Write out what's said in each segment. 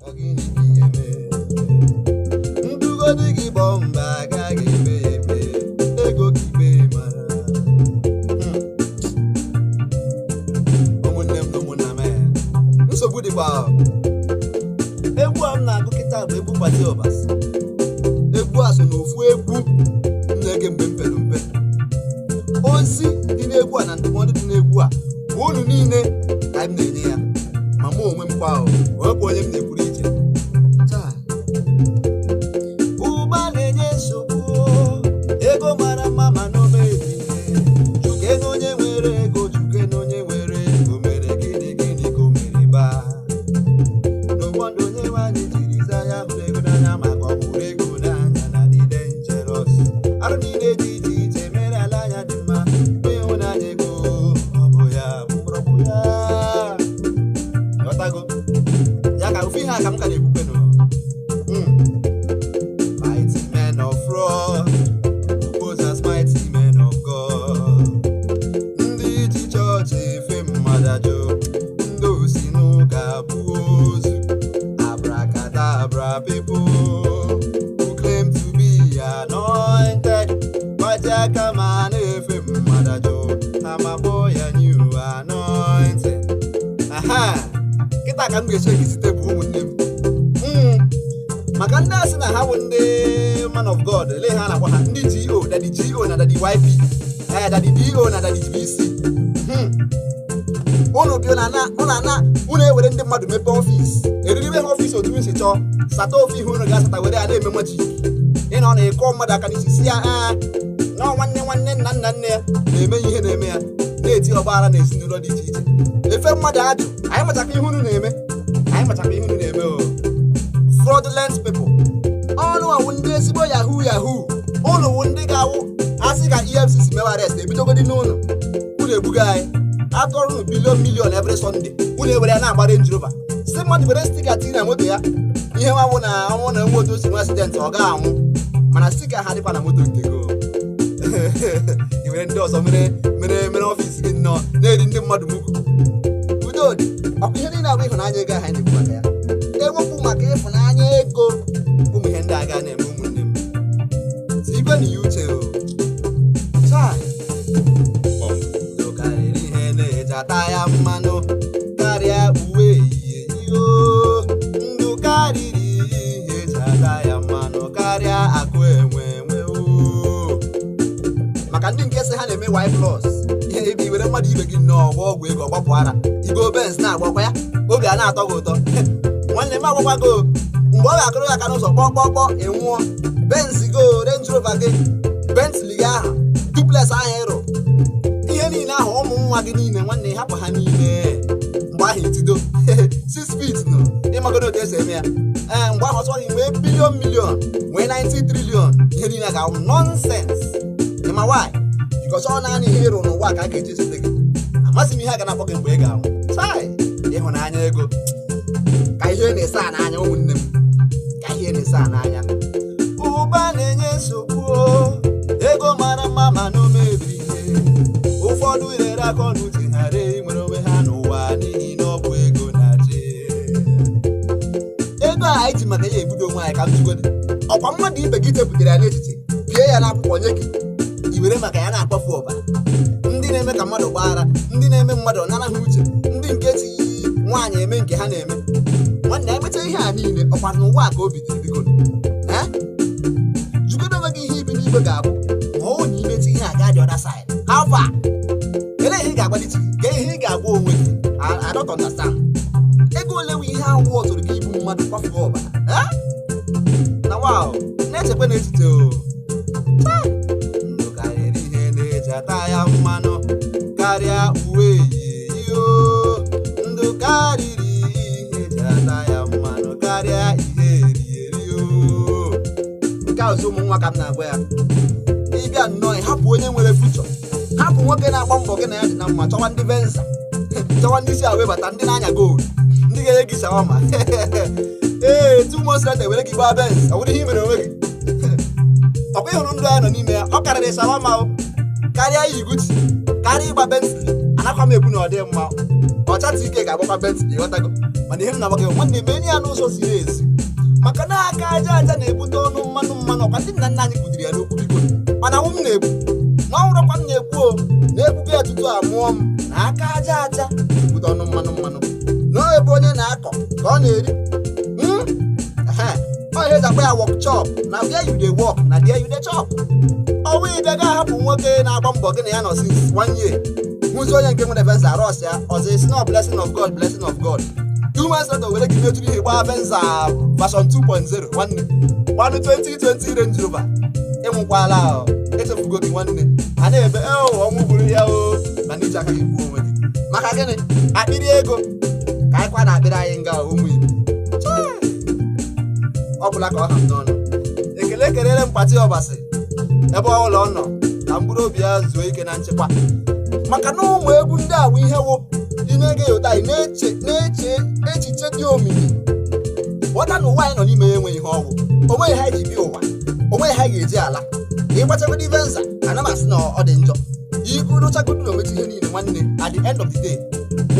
Ọ gịnị ka ị ga-eme? Ndụgodi gị bụ mba agaghị eme ya eme. Ego ka ikpe mara. Ụmụnne m na ụmụnna m, nsogbu dịkwa. Egwu a m na-agụ kịta bụ egwu Patty Obasi. Egwu a so n'ofu egwu m na-ege mgbe m pere mpe. Ozi dị n'egwu a na ndụmọdụ dị n'egwu a bụ unu niile ka m na-enye ya, ma mụ onwe m kwa o nwekwa onye m na-ekwuru iche. Taa, ụba na-enye nsogbu. Ego mara mma mana o mebi ihe. Juke na onye nwere ego, juke na onye nwere ego mere gịnị? Gịnị ka o mere baa? No wonder onye nwaanyị jiri zaa ya hụrụ ego n'anya, maka ọ hụrụ ego n'anya na dị dangerous. Arụ niile dị iche iche mere ala anya dị mma. Ịhụnanya ego, ọ bụ ya bụ mgbọrọgwụ ya. Ghọtago ya ka ofu ihe a ka m ka na-ekwukwe nụ. Mighty men of fraud who pose as mighty men of God. Ndị ji chọọchị efe mmadụ ajụ, ndị osi n'ụka bụ ozu. Abracadabra people who claim to be anointed, gbaji aka ma na-efe mmadụ ajụ, amakpọ ya new anointing. Aha, kịta ka m ga-eche gị site bụ ụmụnne m. Maka ndị a sị na ha bụ ndị man of God, ele ha na-akpọ ha ndị GO, Daddy GO na Daddy YP, ee, Daddy DO na Daddy BC. Unu bi unu ana unu ana unu ewere ndị mmadụ mepee office, eriribe ha office otu si chọọ, sata ofe ihe unu ga-asata, were ya na-eme magic. Ịnọ na ịkọ mmadụ aka n'isi, si ya ee nọọ nwanne nwanne nna nna nne ya na-eme ihe na-eme ya, na-eti ọgbaghara na ezinụlọ dị iche iche, efe mmadụ ajụ. Anyị machakwa ihe unu na-eme, anyị machakwa ihe unu na-eme o. Fraudulent people, ọnụ awụ ndị ezigbo yahoo yahoo. Unu wụ ndị ga-awụ asị ka EFCC mewe arrest, ebidogodi n'ụlọ unu ebuga anyị, atụrụ unu billion million every Sunday. Unu ewere ya na-agba Range Rover, si mmadụ were sticker tinye na moto ya. Ihe nwa bụ na ọnwụ na enwe otu o si nwe accident, ọ ga-anwụ, mana sticker ha dịkwa na moto nke go. I were ndị ọzọ mere mere mere office gị nnọọ, na-eri ndị mmadụ mugu. Udo dị ọkwa. Ihe niile abụ ịhụnanya ego ahụ anyị na-ekwu maka ya. Ewepụ maka ịfụnanya ego, ụmụ ihe ndị a ga na-eme. Ụmụnne m, tikwe na ya uche o. Chai, ndụ karịrị ihe na-eji ata ya mmanụ, karịa uwe ehihie iyo. Ndụ karịrị ihe eji ata ya mmanụ, karịa akụ enwe enwe o. Maka ndị nke sị ha na-eme Y plus, ihe ebe i were mmadụ ibe gị nnọọ gba ọgwụ ego, ọgbapụ ara, igo Benz na-agbakwa ya, oge a na-atọ gị ụtọ. Nwanne m, agwakwago mgbe ọ ga-akụrụ gị aka n'ụzọ kpọkpọkpọ, ịnwụọ. Benz go, Range Rover gị, Bentley gị ahụ, duplex ahụ ịrụ, ihe niile ahụ, ụmụ nwa gị niile, nwanne, hapụ ha niile. Mgbe ahụ itido 6 feet nụ, ịmagodo otu esi eme ya. Ee, mgbe ahụ ọsọ gị nwee billion million, nwee 90 trillion, ihe niile ga-awụ nonsense. Ịma why? Because ọ naanị ihe ịrụ n'ụwa ka a ga-eji ezute gị. Amasị m ihe a ga na-akpọ gị mgbe ị ga-anwụ. Chai, ịhụnanya ego ka ihe na-ese a n'anya. Ụmụnne m, ka ihe na-ese a n'anya. Ụba na-enye nsogbu o. Ego mara mma mana o mebiri ihe. Ụfọdụ rere akọ na uche ha, ree nwere onwe ha n'ụwa, n'ihi na ọ bụ ego na-achị. Ego a anyị ji maka ya ebudo onwe anyị, ka m jigodi ọkwa mmadụ ibe gị chepụtara ya n'echiche, pie ya n'akwụkwọ nye gị, i were maka ya na-akpafu ọbara. Ndị na-eme ka mmadụ gbaghara, ndị na-eme mmadụ nara ha uche, ndị nke ji nwaanyị eme nke ha na-eme. Nwanne, emechaa ihe a niile, ọkwa n'ụwa a ka o bidoro. Biko, ee, jụgodo onwe gị ihe ibi n'igwe ga-abụ ma ọ na imecha ihe a gaa the other side. How far? Elee ihe ị ga-agbalite? Ka ihe ị ga-agwa onwe gị? I don't understand. Ego ole wụ ihe ahụ ọtụrụ gị igbu mmadụ, kwafuo ọbara? Eh? Na wow, na-echekwa na echiche o. Chai! Ndụ karịrị ihe na-eji ata ya mmanụ, karịa uwe ehihie o. Ndụ karịrị ihe eji ata ya mmanụ, karịa ihe erieri o. Nke a ọzọ, ụmụ nwa ka m na-agwa ya. Ịbịa nnọọ, ị hapụ onye nwere future, hapụ nwoke na-agba mbọ gị na ya dị na mma, chọwa ndị Venza, chọwa ndị si awebata, ndị na-anya gold, ndị ga-enye gị shawarma. Ee, 2 months later, were gị gbaa Benz. Ọ bụrụ ihe i mere onwe gị, ọkwa ịhụrụ ndụ anyị nọ n'ime ya, ọ karịrị shawarma o, karịa iyi Gucci, karịa ịgba Bentley. Anakwa m ekwu na ọ dị mma. Ọcha ike ga-agbakwa Bentley, ịghọtago? Mana ihe m na-agwa gị, nwanne, mee ya n'ụzọ ziri ezi, maka na aka aja aja na-ebute ọnụ mmanụ mmanụ. Ọkwa ndị nna nna anyị kwudiri ya n'okwu, biko. Mana nwụ m na-ekwu na ọhụrụkwa m na-ekwu o na-ekwugo ya tutu amụọ m, na aka aja aja na-ebute ọnụ mmanụ mmanụ. Na ebe onye na-akọ ka ọ na-eri. Ọ ihe eji akpọ ya workshop, na where you dey work na there you dey chop. Ọnwa ịbịa ga ahapụ nwoke na-agba mbọ, gị na ya nọ since one year, hụzi onye nke nwere Venza, arọs ya ọzọ, esi na blessing of God, blessing of God. 2 months later, were gị metụrụ ihe gbaa Venza version 2.0, nwanne, gbanụ 2020 Range Rover. Ịnwụkwala, echefugo gị, nwanne. A na-ebe eo ọnwụ gburu ya o, mana iji aka gị gbuo onwe gị. Maka gịnị? Akpịrị ego ka anyị kwa na akpịrị anyị nga. Ụmụ Igbo, ọ bụla ka ọ ha m n'ọnụ. Ekele kelere m Patty Obasi ebe ọbụla ọ nọ, ka mkpụrụ obi ya zuo ike na nchekwa, maka na ụmụ egwu ndị a bụ ihe wụ ị na-ege ya ụta, ị na-eche na-eche echiche dị omimi, ghọta na ụwa anyị nọ n'ime ya enweghị ihe ọgwụ, onweghị ha ji bịa ụwa, onweghị ha ga-eji ala. Ka ị gbachagodi Venza, ana m asị na ọ dị njọ ikwuruchagodu na onwechi ihe niile, nwanne. At the end of the day,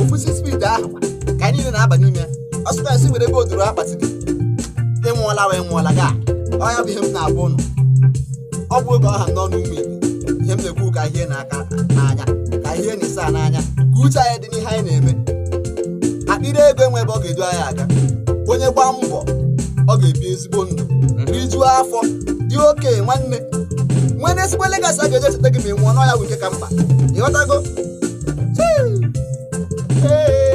ofu speed ahụ kwa ka anyị niile na-aba n'ime ya. Ọsụkwa esi were ebe oduru akpati gị, ịnwụọla wee nwụọla gaa. Ọ ya bụ ihe m na-agwa ụnụ. Ọ bụ oge ọha m n'ọnụ. Ụmụ Igbo, ihe m na-ekwu, ka ihe na-aka n'anya, ka ihe na-esa n'anya, ka uche anyị dị n'ihe anyị na-eme. Akpịrị ego enwe ebe ọ ga-edu anyị aga. Onye gbaa mbọ, ọ ga-ebi ezigbo ndụ, rijuo afọ, dị oke, nwanne, nwee n'ezigbo legacy a ga-eji echeta gị ma ị nwụọ. N'ọya bụ nke ka mkpa, ịghọtago? Chii! Ee.